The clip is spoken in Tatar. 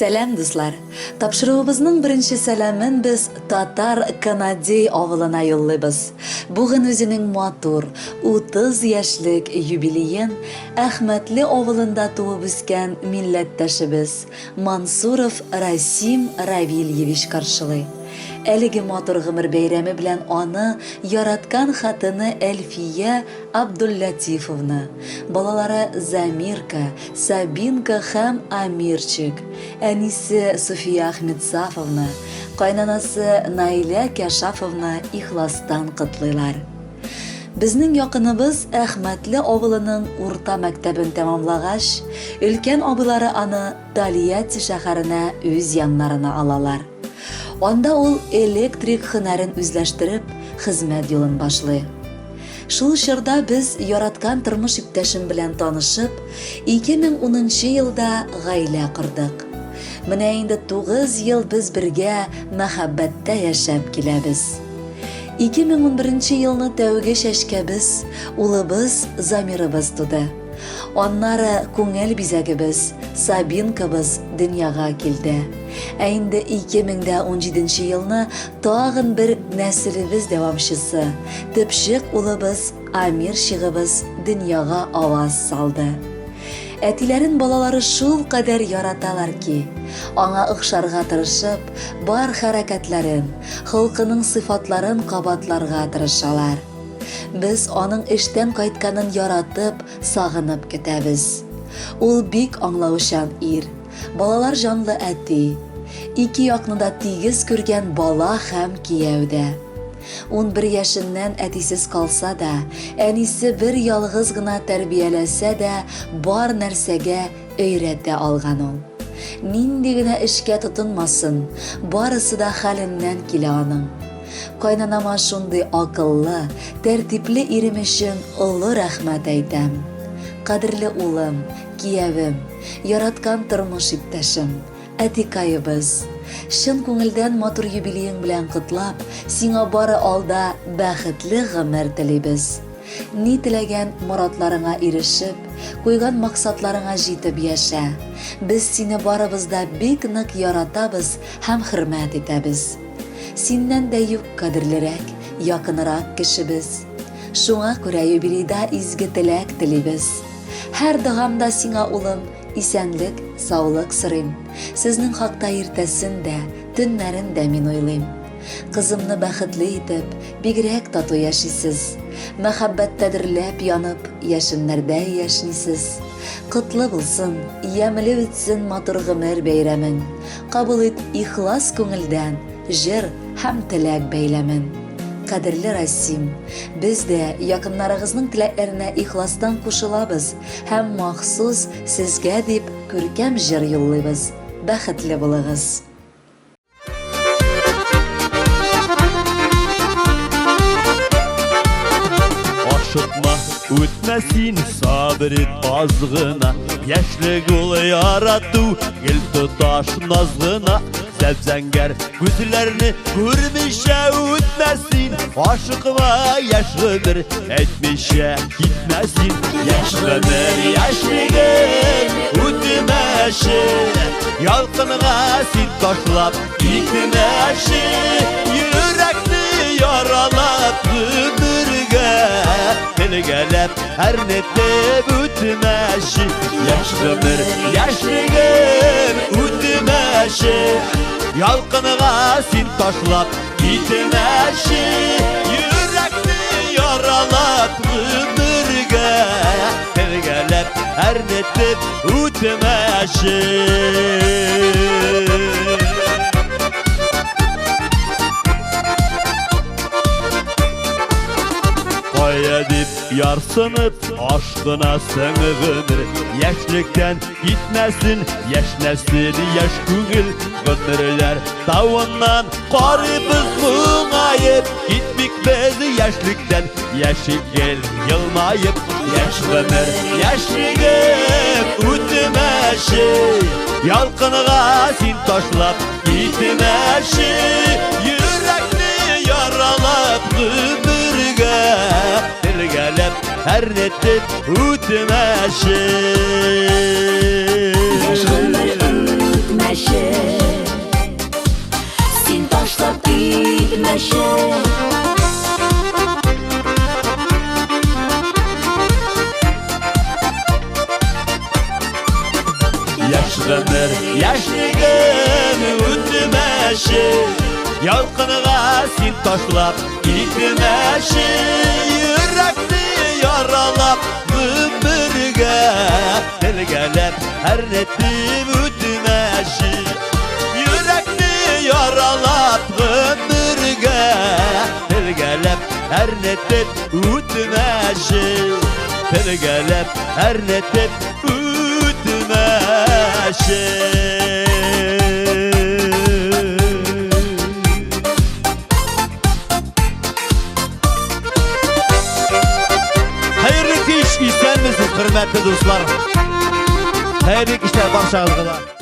Сәлам, дуслар! Тапшыруыбызның беренче сәламен без Татар Канадей авылына юллыйбыз. Бүген үзенең матур, 30 яшьлек юбилеен Әхмәтле авылында туып үскән милләттәшебез Мансуров Расим Равильевич каршылый. Әлеге матур гомер бәйрәме белән аны яраткан хатыны Әлфия Абдуллатифовна, балалары Замирка, Сабинка һәм Амирчик, әнисе Суфия Ахметсафовна, кайнанасы Наилә Кәшафовна ихластан котлыйлар. Безнең якыныбыз Әхмәтле авылының урта мәктәбен тәмамлагач, өлкән абыйлары аны Тольятти шәһәренә үз яннарына алалар. Анда ул электрик һөнәрен үзләштереп, хезмәт юлын башлый. Шул чорда без яраткан тормыш иптәшем белән танышып, 2010 нчы елда гаилә кордык. Менә инде 9 ел без бергә мәхәббәттә яшәп киләбез. 2011 нче елны тәүге чәчкәбез, улыбыз Замирыбыз туды. Аннары күңел бизәгебез, Сабинкабыз дөньяга килде. Ә инде 2017 нче елны тагын бер нәселебез дәвамчысы, төпчек улыбыз Амирчигыбыз дөньяга аваз салды. Әтиләрен балалары шулкадәр яраталар ки, аңа охшарга тырышып, бар хәрәкәтләрен, холкының сыйфатларын кабатларга тырышалар. Без аның эштән кайтканын яратып, сагынып көтәбез. Ул бик аңлаучан ир, балалар җанлы әти. Ике якны да тигез күргән бала һәм кияү дә. 11 яшеннән әтисез калса да, әнисе бер ялгыз гына тәрбияләсә дә, бар нәрсәгә өйрәтә алган ул. Нинди генә эшкә тотынмасын, барысы да хәленнән килә аның. Кайнанама шундый акыллы, тәртипле ирем өчен олы рәхмәт әйтәм. Кадерле улым, киявем, яраткан тормыш иптәшем, әтикаебыз! Чын күңелдән матур юбилеең белән котлап, сиңа бары алда бәхетле гомер телибез. Ни теләгән моратларыңа ирешеп, куйган максатларыңа җитеп яшә. Без сине барыбыз да бик нык яратабыз һәм хөрмәт итәбез. Синнән дә юк кадерлерәк, якынрак кешебез. Шуңа күрә юбилейда изге теләк телибез. Һәр догамда сиңа, улым, исәнлек, саулык сорыйм. Сезнең хакта иртәсен дә, төннәрен дә мин уйлыйм. Кызымны бәхетле итеп, бигрәк тату яшисез. Мәхәббәттә дөрләп янып, яшеннәрдәй яшьнисез. Котлы булсын, ямьле үтсен матур гомер бәйрәмең. Кабул ит ихлас күңелдән җыр һәм теләк бәйләмен. Кадерле Расим, без дә якыннарыгызның теләкләренә ихластан кушылабыз һәм махсус сезгә дип күркәм җыр юллыйбыз. Бәхетле булыгыз! Ашыкма, үтмә син, сабыр ит аз гына. Яшьлек ул ярату, гел тоташ наз гына. Зәп-зәңгәр күзләрне күрмичә үтмә син. Ашыкма, яшь гомер, әйтмичә китмә син. Яшь гомер, яшьлегем, үтмәче. Ялкынга син ташлап китмәче. Йөрәкне яралап гомергә, телгәләп әрнетеп үтмәче. Яшь гомер, яшьлегем, үтмәче. Ялкынга син ташлап китмәче. Йөрәкне яралап гомергә, телгәләп әрнетеп үтмәче. Кая дип ярсынып ашкынасың гомер, яшьлектән китмәсен, яшьнәсен яшь күңел. Гомерләр тавыннан карыйбыз моңаеп, китмик без яшьлектән, яшик гел елмаеп. Яшь гомер, яшьлегем, үтмәче. Ялкынга син ташлап китмәче. Йөрәкне яралап гомергә, телгәләп әрнетеп үтмәче. Яшь гомер үтмәче. китмәче. Син ташлап китмәче. Яшь гомер, яшьлегем үтмәче, Ялкынга син ташлап китмәче. Йөрәкне яралап гомергә, Телгәләп әрнетеп үтмәче. Йөрәкне яралап гомергә, Телгәләп әрнетеп үтмәче. Телгәләп әрнетеп үтмәче. Хәерле кич, исәнмесез, хөрмәтле дуслар. Хәерле кичләр баршагызга да.